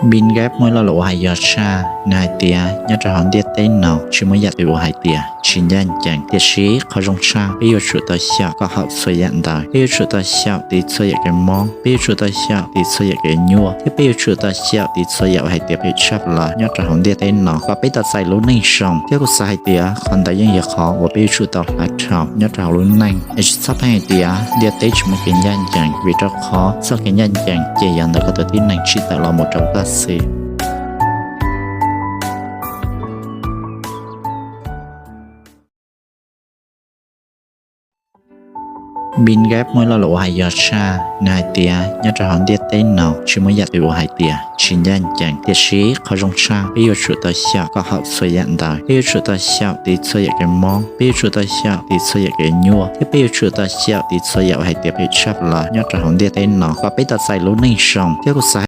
Bill Gates muaj ib lo lus uas hais yog tshaj, nws hais tias nyob rau hauv ntiaj teb no tsis muaj yam twg uas hais tias tsis ncaj ncees. Tiam sis qhov zoo tshaj peb yuav tsum tau xyaum kom haum txhua yam ntawd. Peb yuav tsum tau xyaum tiv txhua yam kev mob, peb yuav tsum tau xyaum tiv txhua yam kev nyuaj, thiab peb yuav tsum tau xyaum tiv txhua yam uas hais tias phem tshaj plaws nyob rau hauv ntiaj teb no kom peb tau txais lub neej zoo. Thiab kuv xav hais tias qhov ntawd yeej yog qhov uas peb yuav tsum tau hla dhau nyob rau hauv lub neej, es tsis txhob pheej hais tias ntiaj teb tsis muaj kev ncaj ncees, vim rau qhov txoj kev ncaj ncees ces yog ntawm koj tus tib neeg tsim tawm los mus rau koj xwb. Bill Gates muaj ib lo lus uas hais yog tshaj, nws hais tias nyob rau hauv ntiaj teb no tsis muaj yam twg uas hais tias tsis ncaj ncees. Tiam sis qhov zoo tshaj peb yuav tsum tau xyaum kom haum txhua yam ntawd. Peb yuav tsum tau xyaum tiv txhua yam kev mob, peb yuav tsum tau xyaum tiv txhua yam kev nyuaj, thiab peb yuav tsum tau xyaum tiv txhua yam uas hais tias phem tshaj plaws nyob rau hauv ntiaj teb no kom peb tau txais lub neej zoo. Thiab kuv xav